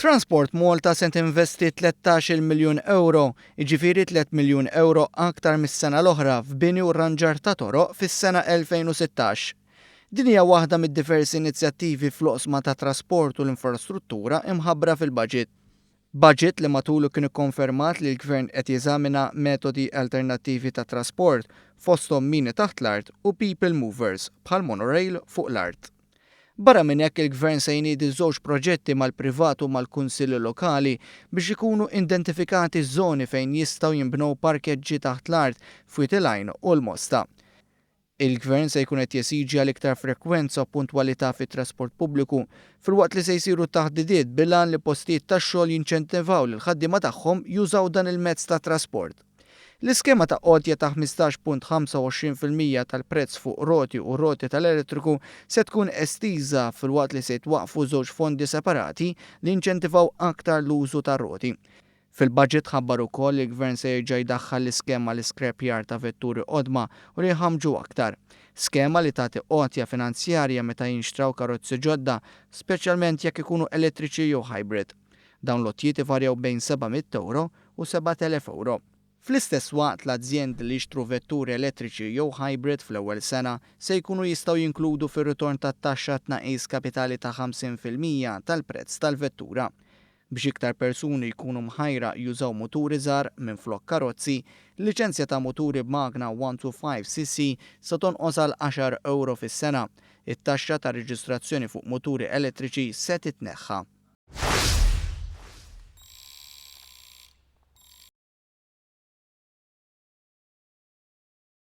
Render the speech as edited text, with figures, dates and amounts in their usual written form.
Transport Malta se tinvesti 13-il miljun ewro, jiġifieri 3 miljun ewro aktar mis-sena l-oħra f'bini u rranġar ta' toroq fis-sena 2016. Din hija waħda mid-diversi inizjattivi fl-oqsma tat-trasport u l-infrastruttura imħabbra fil-budget. Budget li matulu kien ikkonfermat li l-Gvern qed jeżamina metodi alternattivi ta' trasport, fosthom mini taħt l-art u people movers bħal monorail fuq l-art. Barra minn hekk il-Gvern se jniedi żewġ proġetti mal-privat u mal-kunsilli lokali biex ikunu indentifikati żoni fejn jistgħu jinbnew parkeġġi taħt l-art f'Wied il-Għajn u l-Mosta. Il-Gvern se jkun qed jesiġi għal iktar frekwenza u puntwalità fit-trasport pubbliku filwaqt li se jsiru taħdidiet bil-għan li postijiet tax-xogħol jinċentivaw lill-ħaddiema tagħhom jużaw dan il-mezz ta' trasport. L-iskema ta' għotja ta' 15.25% tal-prezz fuq roti u roti tal-elettriku se tkun estiża filwaqt li se jitwaqqfu żewġ fondi separati li jinċentivaw aktar l-użu tar-roti. Fil-budget tħabbar ukoll li l-Gvern se jerġa' jdaħħal l-iskema l-iscrapyard ta' vetturi qodma u li jħammġu aktar. Skema li tagħti għotja finanzjarja meta jinxtraw karozzi ġodda, speċjalment jekk ikunu elettriċi jew hybrid. Dawn l-għotjiet ivarjaw bejn 700 ewro u 7,000 ewro. Fl-istess waqt, l-azjendi li jixtru vetturi elettriċi jew hybrid fl-ewwel sena se jkunu jistgħu jinkludu fir-ritorn tat-taxxa tnaqqis kapitali ta' 50% tal-prezz tal-vettura. Biex iktar persuni jkunu mħajra jużaw muturi żgħar minflok karozzi, liċenzja ta' muturi b'magna 125 cc se tonqos għal 10 ewro fis-sena. It-taxxa ta' reġistrazzjoni fuq muturi elettriċi se titneħħa.